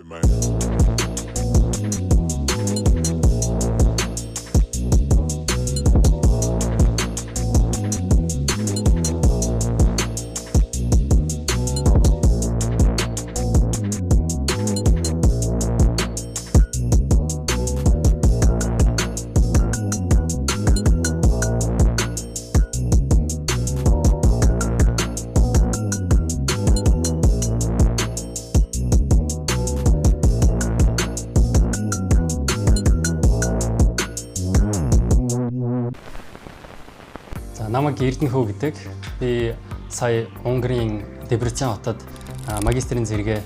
Man. За намайг Эрдэнэхүү гэдэг. Би сая Унгарын Дебрецен хотод магистрийн зэрэгээ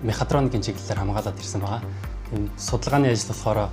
мехатроникийн чиглэлээр хамгаалаад ирсэн байгаа. Тийм судалгааны ажил болохоор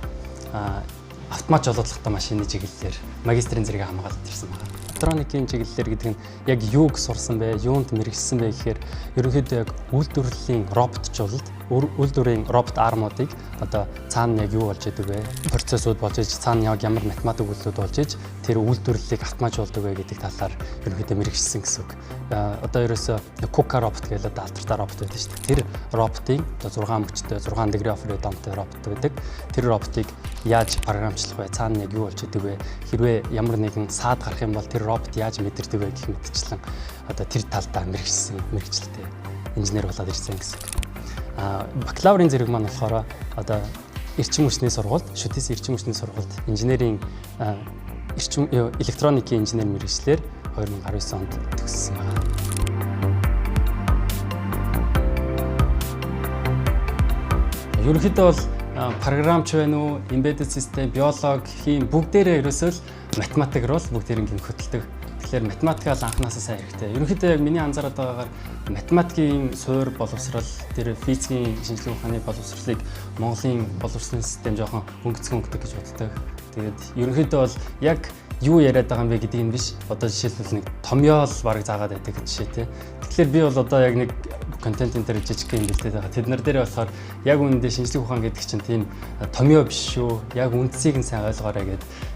автомат жолоодлоготой машины чиглэлээр магистрийн зэрэгээ хамгаалаад ирсэн байгаа. Мехатроникийн чиглэлээр гэдэг нь яг юуг сурсан бэ, юунд мэргэжсэн бэ гэхээр ерөнхийдөө яг үйлдвэрлэлийн роботжуулалт, үйлдвэрийн робот армуудыг одоо цаана яг юу болж идэг вэ? Процессууд болж иж, цаана яг ямар математик үйлдэлүүд болж иж, тэр үйлдвэрлэлийг автоматжуулдаг вэ гэдэг талаар ерөнхийдөө мэргэжсэн гэсэн үг. Одоо ерөөсөө KUKA робот гэдэг одоо алдартай робот байдаг шүү дээ. Тэр роботын одоо 6 мөчтэй 6 degree of freedomтэй робот байдаг. Тэр роботыг яаж програмчлах вэ? Цаана яг юу болж идэг вэ? Хэрвээ ямар нэгэн саад гарах юм бол тэр робот яаж мэдэрдэг вэ гэх мэтчлэн одоо тэр талдаа мэргэжсэн мэргэжилтэй инженер болоод ирсэн гэсэн үг. Бакалаврын зэрэг маань болохоор одоо эрчим хүчний сургуульд, Шүтээс эрчим хүчний сургуульд инженерийн эрчим электроникийн инженер мэргэжлээр 2019 онд төгссөн байна. Ерөнхийдөө бол програмч байна уу, embedded system, биолог, хим бүгдээрээ ерөөсөө л математик руу л бүгдээрээ хөтэлдэг. Тэгэхээр математика л анханасаа сайн хэрэгтэй. Ерөнхийдөө яг миний анзаараад байгаагаар математикийн суур боловсрал, тэр физикийн шинжлэх ухааны боловсролыг Монголын боловсролын систем жоохон хөнгөцгөн өгдөг гэж боддог. Тэгээд ерөнхийдөө бол яг юу яриад байгаа юм бэ гэдгийг нь биш. Одоо жишээлбэл нэг томьёол бараг заагаад байдаг гэж жишээ тий. Тэгэхээр би бол одоо яг нэг контент энэ төр жижиг юм бэлдээд байгаа. Тэд нар дээр болохоор яг үүндээ шинжлэх ухаан гэдэг чинь тийм томьёо биш шүү. Яг үндсийг нь сайн ойлгоорой гэдэг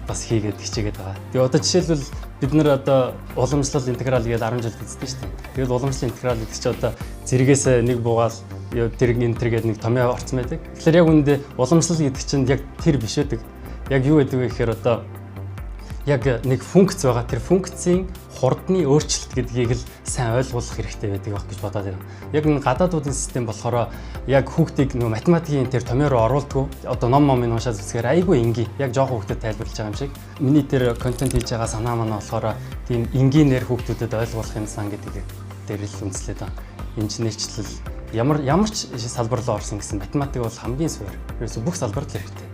бас хийгээд хичээгээд байгаа. Тэгээ одоо жишээлбэл бид нар одоо уламжлал интеграл гэж 10 жил үздэг шүү дээ. Тэгэл уламжлал интеграл гэдэг чинь одоо зэрэгээс нэг буугаал тэр энэ тэр гэдэг нэг томьёо орцсон байдаг. Тэгэхээр яг үүндээ уламжлал гэдэг чинь яг тэр биш байдаг. Яг юу гэдэг вэ гэхээр одоо яг нэг функц байгаа. Тэр функцийн хурдны өөрчлөлт гэдгийг л сайн ойлгуулах хэрэгтэй байдаг байх гэж бодоод байна. Яг энэ гадаадуудын систем болохоор яг хүүхдийг нөө математикийн тэр томьёо руу оруулдаггүй. Одоо ном момыг уншаад үзэхээр айгүй энгийн. Яг жоохон хүүхдэд тайлбарлаж байгаа юм шиг. Миний тэр контент хийж байгаа санаа манаа болохоор тийм энгийнээр хүүхдүүдэд ойлгуулах юм сан гэдэг дээр л үндэслээд байна. Инженерчлэл ямар ямар ч салбар руу орсон гэсэн математик бол хамгийн суурь. Ерөөсө бүх салбарт л хэрэгтэй.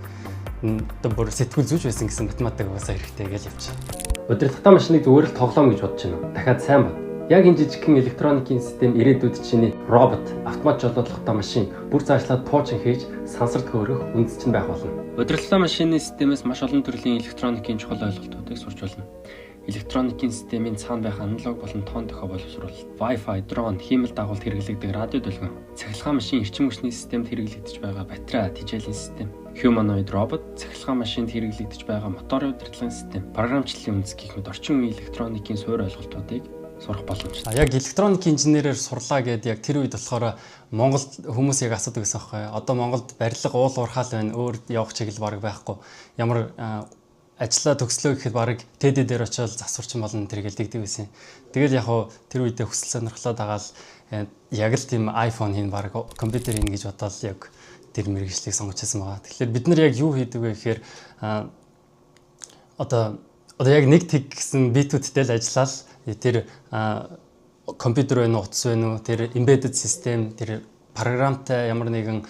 Одоо бүр сэтгүүл зүүж байсан гэсэн математик угаасаа хэрэгтэй гэж явчих. Удирдлагатай машиныг зүгээр л тоглоом гэж бодож байна уу? Дахиад сайн бод. Яг энэ жижигхэн электроникийн систем ирээдүйд чиний робот, автомат жолоодлоготой машин бүр цаашлаад пуучин хийж сансарт хөөрөх үндэс чинь байх болно. Удирдлагатай машины системээс маш олон төрлийн электроникийн чухал ойлголтуудыг сурч болно. Электроникийн системийн цаана байх аналог болон тоон дохио боловсруулалт, Wi-Fi, дрон, хиймэл дагуулт хэрэглэгдэх радио долгион, цахилгаан машин эрчим хүчний системд хэрэглэгдэж байгаа батарей, тижээлийн систем, humanoid робот, цахилгаан машинд хэрэглэгдэж байгаа моторын удирдлагын систем, програмчлалын үндэс гэх мэт орчин үеийн электроникийн суурь ойлголтуудыг сурах боломжтой. Яг электроникийн инженерээр сурлаа гэд яг тэр үед болохоор Монголд хүмүүс яг асуудаг гэсэн аахгүй. Одоо Монголд барилга уул уурхаал байна. Өөр явах чиглэл бараг байхгүй. Ямар ажлаа төгслөө гэхэд бараг ТД дээр очиод засварчин болно тэр гэлдэгдэг байсан. Тэгэл яг хуу тэр үедээ хүсэл сонирхлоо дагаал яг л тийм iPhone хийн бараг компьютер хийн гэж бодоод яг тэр мэргэжлийг сонгож байсан байгаа. Тэгэхээр бид нар яг юу хийдэг вэ гэхээр одоо яг нэг тэг гэсэн битүүдтэй л ажиллаад тэр компьютер байна уу, утас байна уу, тэр embedded system, тэр програмтай ямар нэгэн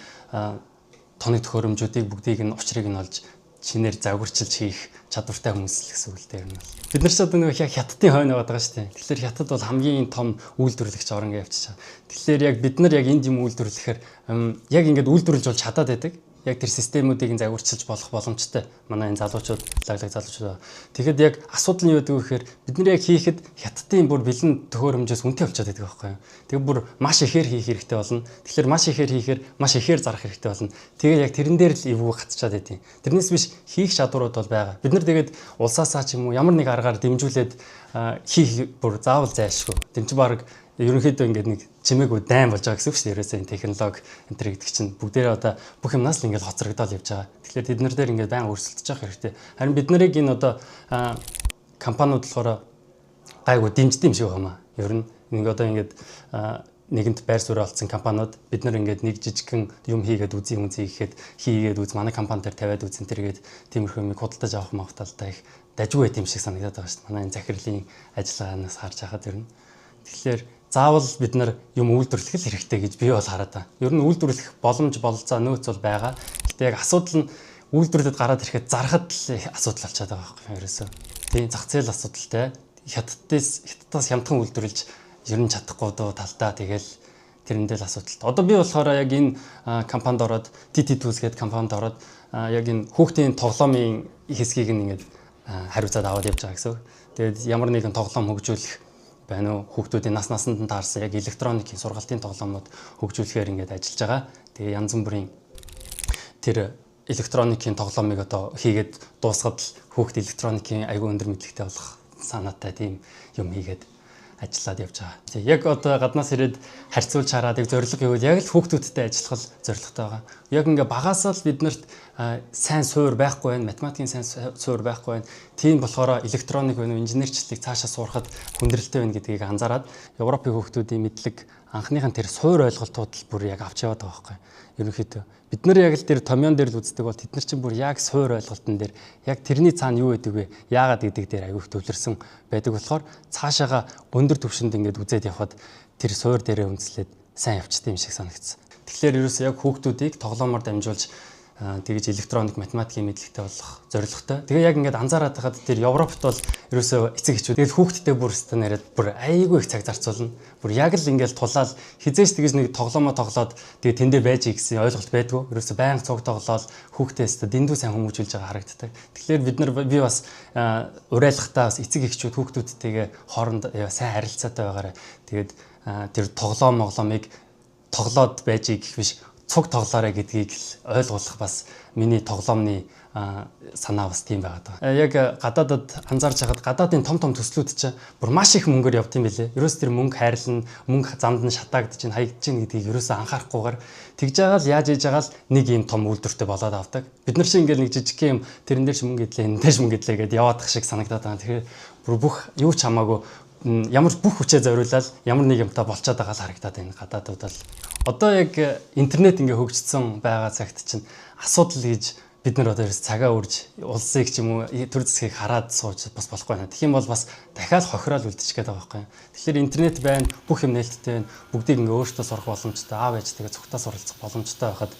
тоног төхөөрөмжүүдийг бүгдийг нь учрыг нь олж шинээр загварчилж хийх чадвартай хүмүүс л гэсэн үг л дээ юм бол. Бид нар ч одоо нэг яг хятадын хойно яваад байгаа шүү дээ. Тэгэхээр хятад бол хамгийн том үйлдвэрлэгч орн гэж явчихж байгаа. Тэгэхээр яг бид нар яг энд юм үйлдвэрлэхээр яг ингээд үйлдвэрлэж бол чадаад байдаг. Яг тэр системүүдийг нь загварчилж болох боломжтой. Манай энэ залуучууд, лаглаг залуучууд. Тэгэхэд яг асуудал нь юу гэдэг вэ гэхээр бид нар яг хийхэд хятадын бүр бэлэн төхөөрөмжөөс үнэтэй болчиход байдаг байхгүй юу. Тэгээ бүр маш ихээр хийх хэрэгтэй болно. Тэгэхээр маш ихээр хийхээр маш ихээр зарах хэрэгтэй болно. Тэгээ яг тэрэн дээр л эвгүй гацчаад байдیں۔ Тэрнээс биш хийх чадварууд бол байгаа. Бид нар тэгээд улсаасаа ч юм уу ямар нэг аргаар дэмжүүлээд хийх бүр заавал зайлшгүй. Дэмжин баг Ерөнхийдөө ингээд нэг чимээгүй дайн болж байгаа гэсэн үг шүү дээ. Ерөөсөө энэ технологи энэ төр гэдэг чинь бүгдээрээ одоо бүх юмнаас л ингээд хоцрогдоод явж байгаа. Тэгэхээр тэд нар дээр ингээд байн өрсөлдөж явах хэрэгтэй. Харин бид нарыг энэ одоо компаниуд болохоор гайгүй дэмждэг юм шиг байгаа маа. Ер нь нэг одоо ингээд нэгэнт байр суурь олцсон компаниуд бид нар ингээд нэг жижигхэн юм хийгээд үзье үзье гэхэд хийгээд үз, манай компани дээр тавиад үзэн тэргээд тиймэрхүү юмыг худалдаж авах магадлалтай их дажгүй байт юм шиг санагдаад байгаа шүү дээ. Манай энэ захирлын ажиллагаанаас харж байхад ер нь. Тэгэхээр заавал бид нар юм үйлдвэрлэх л хэрэгтэй гэж би бол хараад байгаа. Ер нь үйлдвэрлэх боломж, бололцоо, нөөц бол байгаа. Гэтэ яг асуудал нь үйлдвэрлэлд гараад ирэхэд зархад л асуудал болчиход байгаа байхгүй юу ерөөсөө. Тийм, зах зээл асуудалтай. Хятадаас хямдхан үйлдвэрлэж ер нь чадахгүй дөө талдаа тэгэл тэрэндээ л асуудалтай. Одоо би болохоор яг энэ компанид ороод, TT Tools гэдэг компанид ороод, яг энэ хүүхдийн тоглоомын хэсгийг нь ингээд хариуцаад аваад явж байгаа гэсэн. Тэгээд ямар нэгэн тоглоом хөгжүүлэх байна уу? Хүүхдүүдийн нас насанд нь таарсан яг электроникийн сургалтын тоглоомнууд хөгжүүлэхээр ингээд ажиллаж байгаа. Тэгээ янз бүрийн тэр электроникийн тоглоомыг одоо хийгээд дуусгаад л хүүхд электроникийн айгүй өндөр мэдлэгтэй болох санаатай тийм юм хийгээд ажиллаад явж байгаа. Тэг яг одоо гаднаас ирээд харьцуулж хараад яг зорилго гэвэл яг л хүүхдүүдтэй ажиллах л зорилготой байгаа. Яг ингээ багасаа л биднэрт сайн суур байхгүй байна, математикийн сайн суур байхгүй байна. Тийм болохоор электроник байна уу, инженерчлэлийг цаашаа сурахад хүндрэлтэй байна гэдгийг анзаараад Европын хүүхдүүдийн мэдлэг анхных нь тэр суур ойлголтууд л бүр яг авч яваад байгаа байхгүй. Ерөнхийдөө бид нар яг л тэр томьёон дээр л үздэг бол тэд нар чинь бүр яг суур ойлголтон дээр яг тэрний цаана юу гэдэг вэ? Яагаад гэдэг дээр аягүй их төвлөрсөн байдаг болохоор цаашаага өндөр түвшинд ингээд үзээд явхад тэр суур дээрээ үндэслээд сайн явчихдээ юм шиг санагдсан. Тэгэхээр ерөөсөө яг хүүхдүүдийг тоглоомоор дамжуулж тэгж электроник, математикийн мэдлэгтэй болох зорилготой. Тэгээ яг ингээд анзаараад байхад тэр Европт бол ерөөсөө эцэг эхчүүд тэгэл хүүхдтэй бүр өстө нараад бүр айгүй их цаг зарцуулна. Бүр яг л ингээд тулаал хизээч тэгж нэг тоглоомоо тоглоод тэгээ тэндээ байж гэсэн ойлголт байдгүй. Ерөөсөө байнга цуг тоглоол хүүхдээ өстө дэндүү сайн хүмүүжүүлж байгаа харагддаг. Тэгэхээр бид нар би бас уриалгахдаа бас эцэг эхчүүд хүүхдүүдтэйгээ хооронд сайн харилцаатай байгаарай. Тэгээд тэр тоглоом моглоомыг тоглоод байж гэх биш, цуг тоглоорой гэдгийг л ойлгуулах бас миний тоглоомны санаа бас тийм байгаад байгаа. Яг гадаадад анзаарч байхад гадаадын том том төслүүд чинь бүр маш их мөнгөөр явд юм билээ. Ерөөс тэр мөнгө хайрлна, мөнгө замд нь шатаагдаж чинь, хаягдж чинь гэдгийг ерөөсөө анхаарахгүйгээр тэгж байгаа л яаж ээж байгаа л нэг юм том үйлдвэртэй болоод авдаг. Бид нар чинь ингээл нэг жижиг юм тэрэн дээр ч мөнгө идлээ, энэ дээр ч мөнгө идлээ гэдээ яваадах шиг санагдаад байгаа. Тэгэхээр бүр бүх юу ч хамаагүй ямар бүх хүчээ зориулаад ямар нэг юмтай болцоод байгаа л харагдаад байна гадаадууд бол. Одоо яг интернет ингээ хөгжсөн байгаа цагт чинь асуудал гэж бид нар одоо ерөөс цагаа үрж улсыг ч юм уу төр засгийг хараад сууж бас болохгүй байна. Тэгэх юм бол бас дахиад хохирол үлдчих гээд байгаа байхгүй. Тэгэхээр интернет байна, бүх юм нээлттэй байна. Бүгдийг ингээ өөртөө сурах боломжтой, аав ээжтэйгээ цугтаа суралцах боломжтой байхад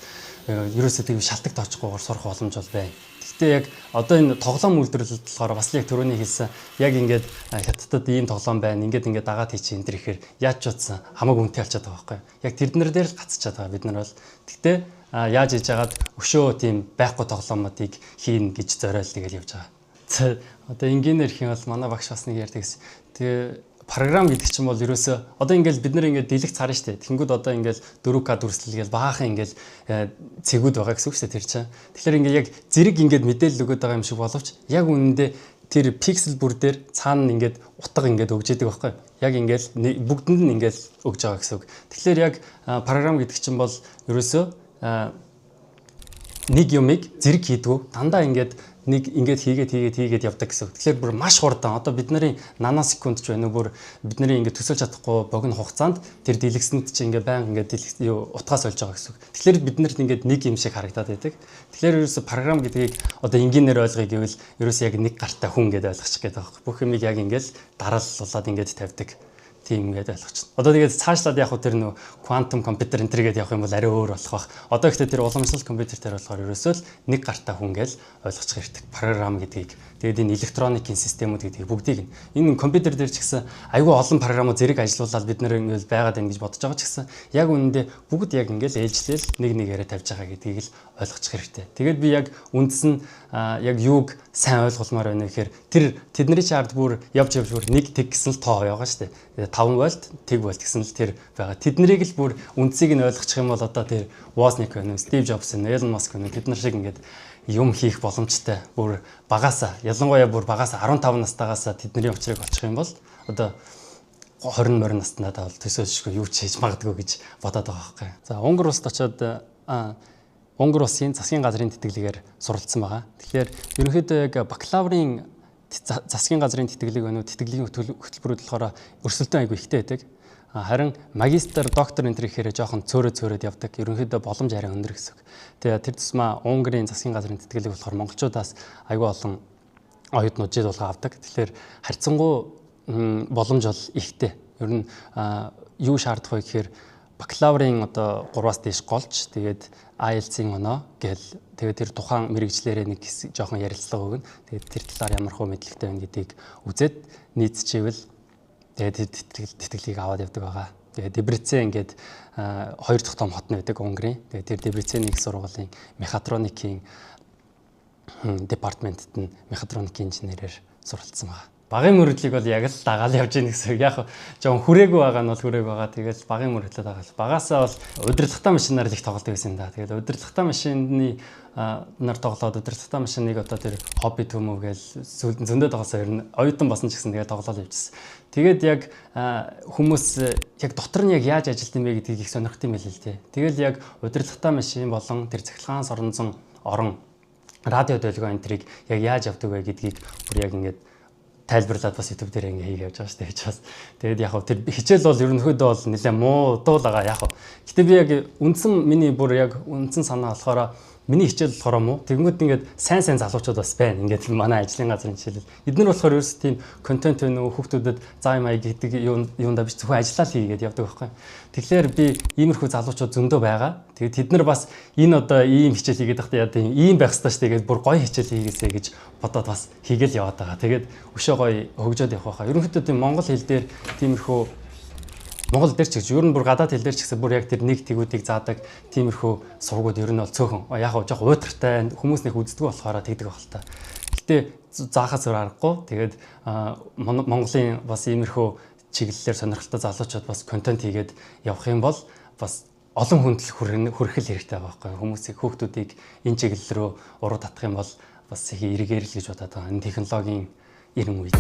ерөөсөө тийм шалтгаан тооцохгүйгээр сурах боломж бол байна. Гэхдээ яг одоо энэ тоглоом үйлдвэрлэлд болохоор бас л яг түрүүний хэлсэн яг ингээд хятадд ийм тоглоом байна, ингээд ингээд дагаад хийчих энэ төр ихээр яаж ч утсан хамаагүй үнэтэй болчиход байгаа байхгүй. Яг тэрнэр дээр л гацчаад байгаа бид нар бол. Гэхдээ яаж хийж хагаад өшөө тийм байхгүй тоглоомуудыг хийн гэж зориул тэгэл явж байгаа. Одоо энгийнээр гэх юм бол манай багш бас нэг ярьдаг гэсэн. Тэгээ програм гэдэг чинь бол ерөөсөө одоо ингээл бид нар ингээд дэлгэц харна штэ. Тэнгүүд одоо ингээл 4K дүрслэл гээл баахан ингээл цэгүүд байгаа гэсэн үг штэ тэр чинь. Тэгэхээр ингээд яг зэрэг ингээд мэдээлэл өгöd байгаа юм шиг боловч яг үнэндээ тэр пиксел бүр дээр цаана ингээд утга ингээд өгж идэг байхгүй. Яг ингээл бүгдэнд нь ингээл өгж байгаа гэсэн үг. Тэгэхээр яг програм гэдэг чинь бол ерөөсөө нэг юмыг зэрэг хийдгүү, дандаа ингээд нэг ингээд хийгээд хийгээд хийгээд явдаг гэсэн. Тэгэхээр бүр маш хурдан одоо бид нарын наносекунд ч байна уу, бүр бид нарын ингээд төсөөлж чадахгүй богино хугацаанд тэр дэлгэцэнд чи ингээд байнга ингээд дэлгэц юу утгаа сольж байгаа гэсэн. Тэгэхээр бид нарт ингээд нэг юм шиг харагдаад байдаг. Тэгэхээр ерөөсө програм гэдгийг одоо энгийнээр ойлгоё гэвэл ерөөсө яг нэг гартай хүн гэдээ ойлгочих гээд байгаа байхгүй. Бүх юмыг яг ингээд дарааллуулаад ингээд тавьдаг. Тийм ингээд ойлгочихно. Одоо тэгээд цаашлаад яг хөө тэр нөө квантум компьютер энэ төргээд явах юм бол арай өөр болох бах. Одоо ихтэй тэр уламжлалт компьютер дээр болохоор ерөөсөө л нэг гартаа хүн гээл ойлгочих хэрэгтэй. Програм гэдгийг. Тэгээд энэ электроникийн системүүд гэдгийг бүгдийг нь. Энэ компьютер дээр ч гэсэн айгүй олон програмууд зэрэг ажилуулаад бид нэр ингээд байгаад байна гэж бодож байгаа ч гэсэн яг үнэндээ бүгд яг ингээд ээлжлэл нэг нэгээрээ тавьж байгаа гэдгийг л ойлгочих хэрэгтэй. Тэгээд би яг үндэс нь яг юуг сайн ойлгуулмаар байна гэхээр тэр тэдний чи ард бүр явж явж бүр нэг тэг гэсэн л тоо байгаа шүү дээ. 5 вольт, тэг вольт гэсэн л тэр байгаа. Тэднийг л бүр үндсийг нь ойлгочих юм бол одоо тэр Wozniak байна уу, Steve Jobs байна, Elon Musk байна, тэд нар шиг ингээд юм хийх боломжтой. Бүр багасаа, ялангуяа бүр багасаа 15 настайгаасаа тэдний учрыг олчих юм бол одоо 20 морин наснаа бол төсөөлшгүй юу ч хийж магадгүй гэж бодоод байгаа байхгүй. За Унгар улсад очиод Унгар улсын засгийн газрын тэтгэлгээр суралцсан байгаа. Тэгэхээр ерөнхийдөө яг бакалаврын засгийн газрын тэтгэлэг байна уу, тэтгэлгийн хөтөлбөрүүд болохоор өрсөлдөөн айгүй ихтэй байдаг. Харин магистр, доктор энэ төр ихээр жоохон цөөрөө цөөрөөд явдаг. Ерөнхийдөө боломж арай өндөр гэсэн үг. Тэгээ тэр тусмаа Унгарын засгийн газрын тэтгэлэг болохоор монголчуудаас айгүй олон оюутнууд жил болгон авдаг. Тэгэхээр харьцангуй боломж бол ихтэй. Ер нь юу шаардах вэ гэхээр бакалаврын одоо 3-аас дээш голж, тэгээд IELTS-ийн оноо гэл, тэгээд тэр тухайн мэрэгжлээрээ нэг жоохон ярилцлага өгнө. Тэгээд тэр талаар ямар хөө мэдлэгтэй байна гэдгийг үзээд нийцчихвэл тэгээд тэтгэлгийг аваад явдаг байгаа. Тэгээд Дебрецен ингээд хоёр дахь том хот нь байдаг Унгарын. Тэгээд тэр Дебрецений их сургуулийн мехатроникийн департаментт нь мехатроник инженерээр суралцсан байгаа. Багын мөрөдлийг бол яг л дагаал явж гин гэсэн. Яг жоохон хүрээгүй байгаа нь бол хүрээгүй байгаа. Тэгэл багын мөрөдлөө дагаал. Багасаа бол удирдлагатай машинаар л их тоглодог байсан юм да. Тэгэл удирдлагатай машины нар тоглоод, удирдлагатай машиныг одоо тэр хобби төмөв гээл зөндөө тоглосон. Ер нь оюутан болсон ч гэсэн тэгэл тоглоод явжсэн. Тэгээд яг хүмүүс яг дотор нь яг яаж ажилт юм бэ гэдгийг их сонирхт юм байл л дээ. Тэгэл яг удирдлагатай машин болон тэр цахилгаан соронзон орон радио долгион энэ тэрийг яг яаж явдаг вэ гэдгийг бүр яг ингээд тайлбарлаад бас YouTube дээр ингээ хийгээ явж байгаа шүү дээ гэж бас. Тэгээд яг тэр хичээл бол ерөнхийдөө бол нэлээ муу дуул байгаа яг. Гэтэ би яг үндсэн миний бүр яг үндсэн санаа болохоор миний хичээл болохоор муу. Тэгэнгүүт ингээд сайн сайн залуучууд бас байна. Ингээд манай ажлын газрын жишээлбэл эднэр болохоор ерөөс тийм контент вэ нөө хүүхдүүдэд заа юм ая гэдэг юундаа биш, зөвхөн ажиллаа л хийгээд явдаг байхгүй. Тэгэхээр би иймэрхүү залуучууд зөндөө байгаа. Тэгээд тэд нар бас энэ одоо ийм хичээл хийгээд байхдаа яа тийм ийм байх ёстой шүү дээ гэж бүр гоё хичээл хийгээсэй гэж бодоод бас хийгээл яваад байгаа. Тэгээд өшөө гоё хөгжөөд явах байхаа. Ерөнхийдөө тийм монгол хэл дээр тиймэрхүү Монгол дээр ч гэж ер нь бүр гадаад хэл дээр ч гэсэн бүр яг тэр нэг тэгүүдийг заадаг тиймэрхүү сувгууд ер нь бол цөөхөн. Яг нь жоох уйтгартай хүмүүс нэг үздэггүй болохоор тэгдэг байх л та. Гэтэ заахаас өөр аргагүй. Тэгээд Монголын бас иймэрхүү чиглэлээр сонирхолтой залуучууд бас контент хийгээд явах юм бол бас олон хүнд л хүрэх л хэрэгтэй байгаа байхгүй. Хүмүүсийг, хүүхдүүдийг энэ чиглэл рүү уруу татах юм бол бас их эргээр л гэж бодоод байгаа. Энэ технологийн эрен үед.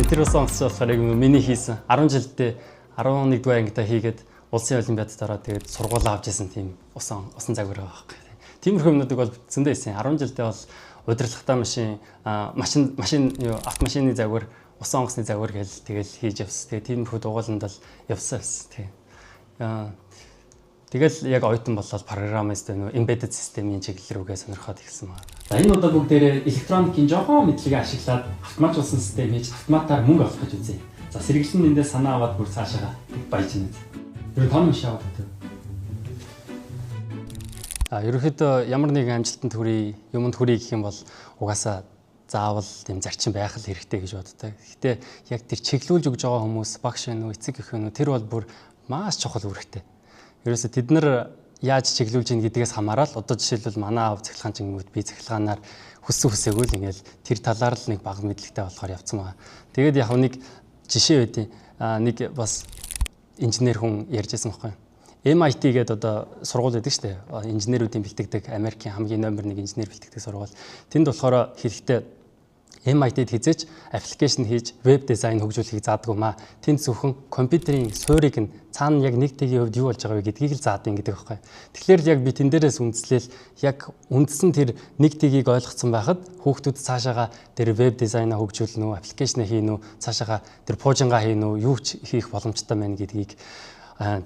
Тэр усан онгоц болохоор яг миний хийсэн 10 жилдээ 11 дугаар ангидаа хийгээд улсын олимпиадад ороод тэгээд сургуулаа авч исэн тийм усан загвар байгаа байхгүй. Тиймэрхүү юмнуудыг бол зөндөө хийсэн. 10 жилдээ бол удирдлагатай машин машин юу автомашины загвар, усан онгоцны загвар гэж тэгэл хийж явсан. Тэгээд тиймэрхүү дугууланд бол явсан байсан. Тийм. Тэгэл яг оюутан болоод программист байна уу, embedded системийн чиглэл рүүгээ сонирхоод эхэлсэн байна. За энэ удаа бүгдээрээ электроникийн жоохон мэдлэгээ ашиглаад автоматжуулсан систем хийж автоматар мөнгө олох гэж үзье. За сэргэлэн эндээс санаа аваад бүр цаашаага баяж байна. Ер нь тон маш аваад өгдөг. Ерөнхийдөө ямар нэгэн амжилтанд хүрье, юмд хүрье гэх юм бол угаасаа заавал тийм зарчим байх л хэрэгтэй гэж боддог. Гэхдээ яг тэр чиглүүлж өгж байгаа хүмүүс, багш байна уу, эцэг эх байна уу, тэр бол бүр маш чухал үүрэгтэй. Ерөөсө тэд нар яаж чиглүүлж ийн гэдгээс хамаарал одоо жишээлбэл манай аав цахилгаан чингүүд би цахилгаанаар хүссэн хүсээгүй л ингээл тэр талаар л нэг бага мэдлэгтэй болохоор явцсан байгаа. Тэгээд яг нэг жишээ байдیں۔ Нэг бас инженер хүн ярьж байсан байхгүй. MIT гэдэг одоо сургууль байдаг шүү дээ. Инженерүүдийн бэлтгэдэг Америкийн хамгийн номер 1 инженер бэлтгэдэг сургууль. Тэнд болохоор хэлэхдээ MIT-д хизээч аппликейшн хийж веб дизайн хөгжүүлэхийг заадаг юм аа. Тэнд зөвхөн компьютерийн суурийг нь цаана яг нэг тэгийн хувьд юу болж байгаа вэ гэдгийг л заадаг гэдэг байхгүй. Тэгэхээр яг би тэн дээрээс үндэслэл яг үндсэн тэр нэг тэгийг ойлгоцсон байхад хүүхдүүд цаашаага тэр веб дизайнаа хөгжүүлнэ үү, аппликейшнээ хийнэ үү, цаашаага тэр пуужингаа хийнэ үү, юу ч хийх боломжтой байна гэдгийг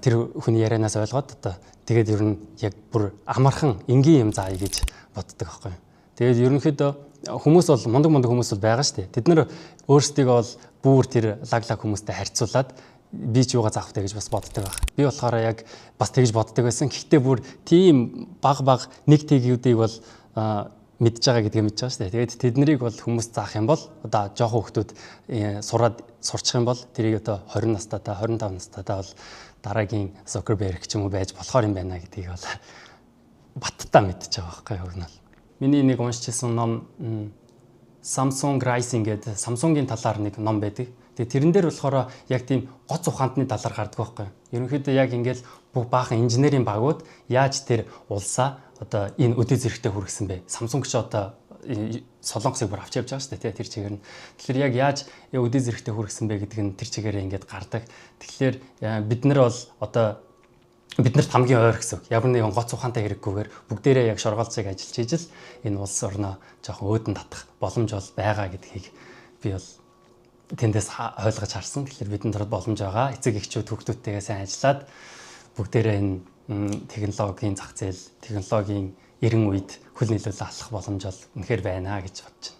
тэр хүний ярианаас ойлгоод одоо тэгээд ер нь яг бүр амархан энгийн юм заая гэж боддог байхгүй. Тэгээд ерөнхийдөө хүмүүс бол мундаг хүмүүс бол байгаа шүү дээ. Тэд нар өөрсдийгөө бол бүр тэр лаг хүмүүстэй харьцуулаад би ч юугаа заах вэ гэж бас боддог байх. Би болохоор яг бас тэгж боддог байсан. Гэхдээ бүр тийм баг нэг тэгүүдийг бол мэдж байгаа гэдгээ мэдж байгаа шүү дээ. Тэгээд тэднийг бол хүмүүс заах юм бол одоо жоохон хүүхдүүд сураад сурчих юм бол тэрийг одоо 20 настай та 25 настай та бол дараагийн Zuckerberg ч юм уу байж болохоор юм байна гэдгийг бол баттаа мэдж байгаа байхгүй юу гэнэ. Миний нэг уншижсэн ном Samsung Rising гэдэг Samsung-ийн талаар нэг ном байдаг. Тэгээ тэрэн дээр болохоор яг тийм гоц ухаантны талаар гардаг байхгүй. Ерөнхийдөө яг ингээл бүх баахан инженерийн багууд яаж тэр улсаа одоо энэ өдөө зэрэгтэй хүргэсэн бэ? Samsung ч одоо Солонгосыг бүр авч явж байгаа шүү дээ, тэр чигээр нь. Тэгэхээр яг яаж өдөө зэрэгтэй хүргэсэн бэ гэдэг нь тэр чигээрээ ингээд гардаг. Тэгэхээр бид нар бол одоо биднэрт хамгийн ойр гэсэн үг. Ямар нэгэн гоц ухаантай хэрэггүйгээр бүгдээрээ яг шоргоолцыг ажиллаж ижил энэ улс орноо жоохон өөдөн татах боломж бол байгаа гэдгийг би бол тэндээс ойлгож харсан. Тэгэхээр бидэнд боломж байгаа. Эцэг эхчүүд хүүхдүүдтэйгээ сайн ажиллаад бүгдээрээ энэ технологийн зах зээл, технологийн 90 үед хөл нийлүүлээ алхах боломж бол үнэхээр байна гэж бодож байна.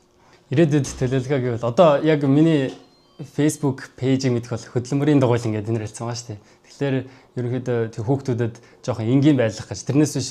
Ирээдүйд төлөвлөгөө гэвэл одоо яг миний Facebook page-ийг мэдэх бол хөдөлмөрийн дугуйл ингээд нэрэлсэн байгаа шүү дээ. Тэгэхээр ерөнхийдөө тэг хүүхдүүдэд жоохон энгийн байлгах гэж тэрнээс биш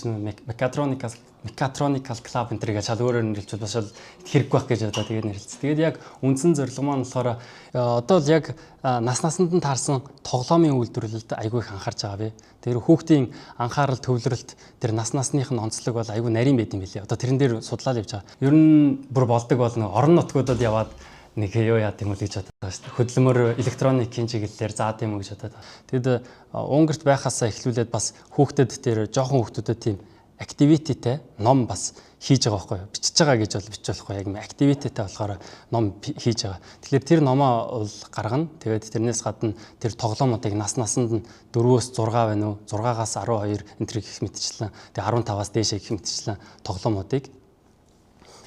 Mechatronical Club энэ тэрийг шал өөрөөр нэрлэчихвэл бас шал хэрэггүй байх гэж одоо тэгээд нэрлэлсэн. Тэгээд яг үндсэн зорилго маань болохоор одоо л яг нас насанд нь таарсан тоглоомын үйлдвэрлэлд айгүй их анхаарч байгаа би. Тэр хүүхдийн анхаарал төвлөрөлт тэр нас насных нь онцлог бол айгүй нарийн байд юм билээ. Одоо тэрэн дээр судлаад явж байгаа. Ер нь бүр болдог бол нэг орон нутгуудад яваад нэг юу яад юм уу гэж бодоод байгаа шүү дээ. Хөдөлмөр электроникийн чиглэлээр заад юм уу гэж бодоод. Тэгэд Унгарт байхасаа эхлүүлээд бас хүүхдэд тэр жоохон хүүхдүүдэд тийм activity-тэй ном бас хийж байгаа байхгүй юу? Бичиж байгаа гэж бол бичиж болохгүй, яг activity-тэй болохоор ном хийж байгаа. Тэгэхээр тэр номоо бол гаргана. Тэгээд тэрнээс гадна тэр тоглоомуудыг нас насанд нь 4-өөс 6 байна уу? 6-аас 12 энэ төр гэх мэтчлэн. Тэгээд 15-аас дээшээ гэх мэтчлэн тоглоомуудыг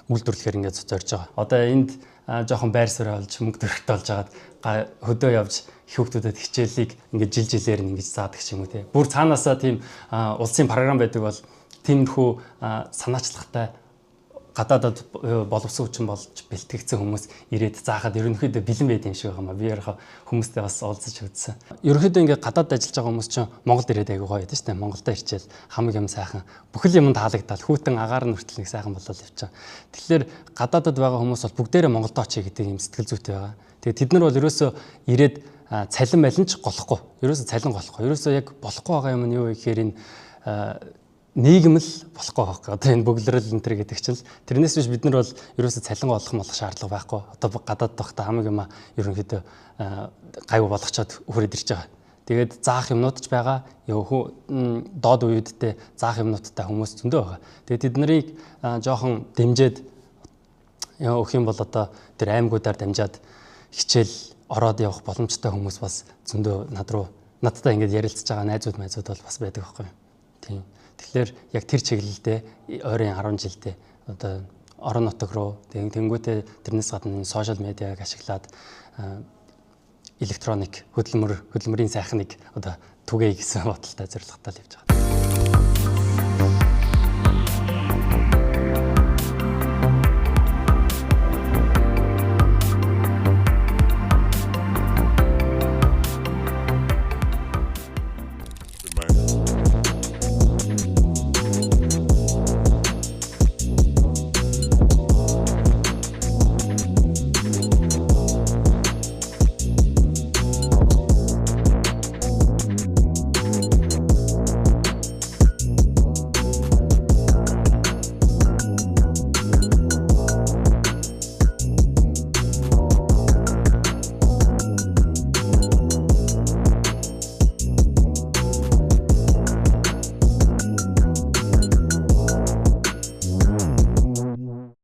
үйлдвэрлэхээр ингээд зорж байгаа. Одоо энд жоохон байр суурь олж мөнгө төрөлт олж агаад хөдөө явж хүүхдүүдэд хичээлийг ингээд жил жилээр нь ингэж заадаг ч юм уу те. Бүр цаанаасаа тийм улсын програм байдаг бол тиймэрхүү санаачлагтай гадаадад боловсон хүчин болж бэлтгэгдсэн хүмүүс ирээд заахад ерөнхийдөө бэлэн байд юм шиг байгаа юм а. Би ярих хүмүүстэй бас уулзаж үзсэн. Ерөнхийдөө ингээд гадаадд ажиллаж байгаа хүмүүс чинь Монголд ирээд айгуу гоё байдаг шүү дээ. Монголдо ирчээл хамаг юм сайхан, бүхэл юм таалагдал, хүүтэн агаар нь хүртэл нэг сайхан болол явчихаа. Тэгэхээр гадаадад байгаа хүмүүс бол бүгдээрээ Монголдо очие гэдэг юм сэтгэл зүйтэй байгаа. Тэгээд тэд нар бол ерөөсөө ирээд цалин малин ч голохгүй. Ерөөсөө цалин голохгүй. Ерөөсөө яг болохгүй байгаа юм нь юу вэ гэхээр энэ нийгэм л болохгүй байхгүй. Одоо энэ бөглөрөл энэ төр гэдэг чинь л тэрнээс биш бид нар бол ерөөсөө цалин олох молох шаардлага байхгүй. Одоо гадаад байхдаа хамаг юма ерөнхийдөө гайгүй болгочоод хүрээд ирж байгаа. Тэгээд заах юмнууд ч байгаа. Доод үеүдтэй заах юмнуудтай хүмүүс зөндөө байгаа. Тэгээд тэд нарыг жоохон дэмжиж өгөх юм бол одоо тэр аймагуудаар дамжаад хичээл ороод явах боломжтой хүмүүс бас зөндөө над руу надтай ингээд ярилцж байгаа найзууд майзууд бол бас байдаг байхгүй. Тийм. Тэгэхээр яг тэр чиглэлдээ ойрын 10 жилдээ одоо орон нутаг руу тэнгуүтээ тэрнээс гадна сошиал медиаг ашиглаад электроник хөдөлмөрийн сайхныг одоо түгээе гэсэн бодолтой зорилготой л явж байгаа.